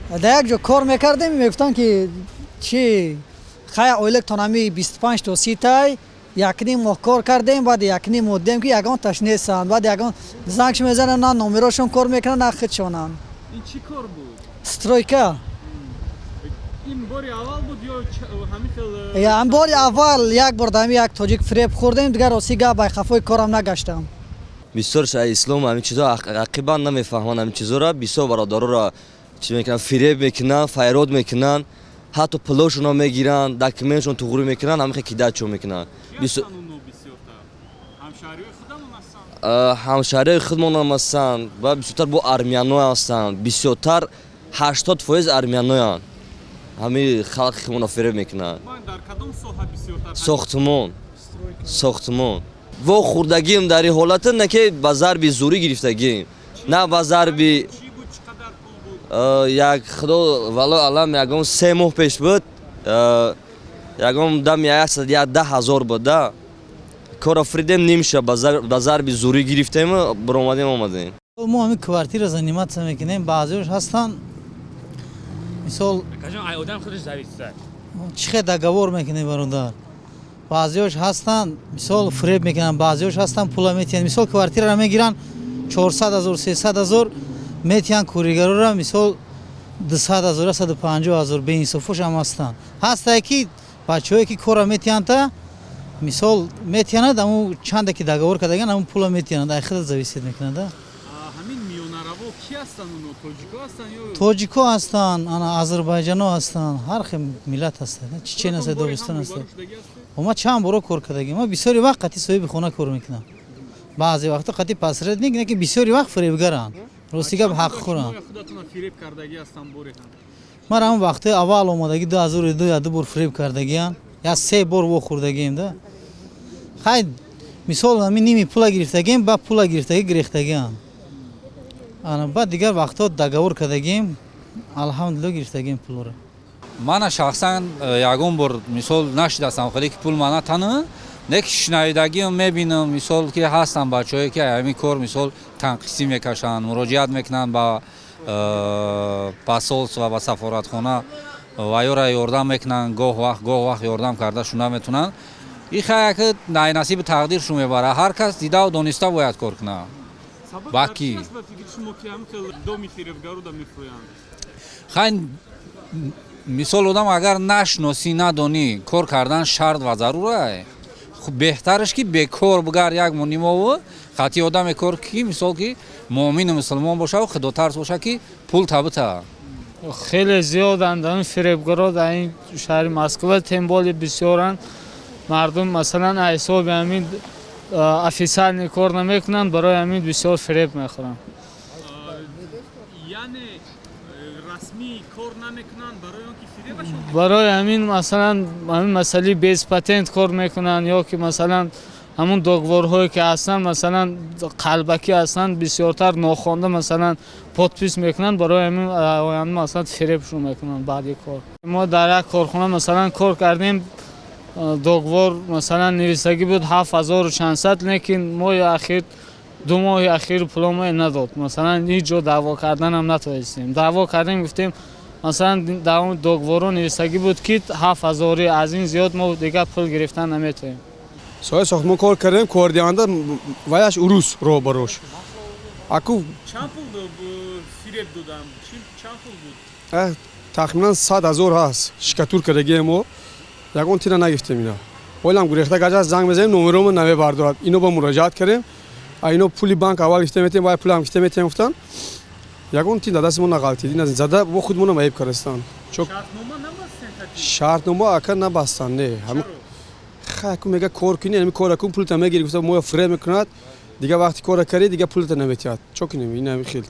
Дар як ҷо кор мекардем, мегуфтанд, ки чи хая, ойликтон ҳами 25 то 30 тай. Якним моҳ кор кардем, баъд якним моҳ дидем, ки ягон таш нестанд. Баъд ягон зангш мезанам, на номерошон кор мекунанд, на худшонанд. Ин чӣ кор буд? Стройка. Ин бори аввал буд ё ҳамин хел? Бори аввал як бор дар як тоҷик фиреб хӯрдем. Дигар, рости гап, байхафои корам нагаштам. Бисёр ислом ҳамин чизо ақибан намефаҳманд. Ҳамин чизоро бисёр бародароро чӣ мекунанд? Фиреб мекунанд, файрод мекунанд, ҳатто пулошонро мегиранд, документшон туғрӣ мекунанд, ҳамин хел кидачо мекунанд. Ҳамшаҳриҳои худмонам ҳастанд ва бисёртар бо армяно ҳастанд. Бисёртар, 80% армяноянд, ҳамин халқи худмонро фиреб мекунанд. Сохтмон, сохтмон. Во хӯрдагием дар ин ҳолата, на ки ба зарби зӯрӣ гирифтагием, на ба зарби як. Худо валлоҳу аълам, ягон 3 моҳ пеш буд, ягон дам 110 000 буд да. Кора фиридем, нимша ба зарби зӯрӣ гирифтем, биромадем, омадем. Мо ҳамин квартира заниматься мекунем. Баъзеош ҳастанд, мисол, чӣ хел договор мекунем, бародар. Баъзеош ҳастанд, мисол, фиреб мекунанд, баъзеош ҳастанд, пула метиҳанд. Мисол, квартираро мегиранд 400 000, 300 000 метиҳанд, коригарора, мисол, 200 000, 150 000. Беинсофош ҳам ҳастанд. Ҳастае ки бачаҳое ки кора метиҳанд, мисол, метиҳанад, аму чанде ки договор кардаган, аму пула метиҳанад. Ай худат зависит мекунад. Ҳамин миёнараво ки ҳастанд? Оно тоҷико ҳастанд ё? Тоҷико ҳастанд, ана озарбойҷано ҳастанд, ҳар хел миллат ҳастанд, чечен аст, догистон аст. Ма чанд боро кор кардагим. Ма бисёри вақт қати соҳиби хона кор мекунам, баъзе вақто қати посредник, не ки бисёри вақт фиребгаранд, рости гап, ҳақхӯранд. Ман ҳамон вақтҳои аввал омадагӣ, 2002, я ду бор фиреб кардагиам, я се бор вохӯрдагием да. Хай, мисол, ҳамин ними пула гирифтагием, ба пула гирифтагӣ гирехтагиам. Ана баъд дигар вақтҳо договор кардагием, алҳамдулилла, гирифтагием пулро. Мана шахсан ягон бор, мисол, нашидастам хеле ки пул мана тана, не ки шунавидагиам, мебинам, мисол, ки ҳастанд бачаҳое ки ҳамин кор, мисол, танқисӣ мекашанд, муроҷиат мекунанд ба посольство, ба сафоратхона ва ёра ёрдам мекунанд. Гоҳ вақт ёрдам карда шуна метунанд. И хаяк насиби тақдиршу мебара. Ҳар кас дидаву дониста бояд кор кунад. Ба ки хай, мисол, одам агар нашносӣ, надонӣ, кор кардан шарт ва зарура. Беҳтараш ки бекор бугар як монимову хати одаме кор ки, мисол, ки муъмину мусулмон бошаву худотарс боша, ки пул табита. Хеле зиёданд ин фиребгаро дар ин шаҳри Москва, тем более бисёранд. Мардум, масалан, ҳисоби ҳамин официальный кор намекунанд, барои ҳамин бисёр фиреб мехӯранд. Яъне расмӣ кор намекунанд барои он ки фиребашон? Барои ҳамин, масалан, ҳамин масъалаи без патент кор мекунанд ё ки, масалан, ҳамун договорҳое ки ҳастанд, масалан, қалбакӣ ҳастанд, бисёртар нохонда, масалан, подпись мекунанд. Барои ҳамин оянда, масалан, фиребшон мекунанд. Баъди кор мо дар як корхона, масалан, кор кардем. Договор, масалан, нависагӣ буд ҳафт ҳазору чандсад, лекин моҳи ахир, 2 моҳи ахир пуломо надод. Масалан, ҳеҷ ҷо даъво карданам натавонистем. Даъво кардем, гуфтем, масалан, дар он договоро нависагӣ буд, ки 7000-и, аз ин зиёд мо дигар пул гирифтан наметавонем. Соҳаи сохтмон кор кардем. Кордиҳанда ваяш урус, роҳбарош аку. Чанд пул фиреб додам? Чанд пул буд? Тахминан 100 000 ҳаст. Штукатур кардагием мо, ягон тира нагирифтем. Ина ҳолам гурехта гаҷа. Занг мезанем, номеромо намебардорад. Ино ба муроҷиат кардем, а ино пули банк аввал гирифта метем, вай пулам гирифта метем гуфтан. Ягон тин дар дасти мо нағалтид. Ина зада бо худмонам айб кардастан. Шартнома набастен? Шартнома, ака, набастан, не. Хайку мега, кор кунӣ, ами кора кун, пулта мегири гуфта, моя фиреб мекунад. Дига вақти кора карӣ, дига пулта наметиҳад. Чо кунем? Ин ами хел.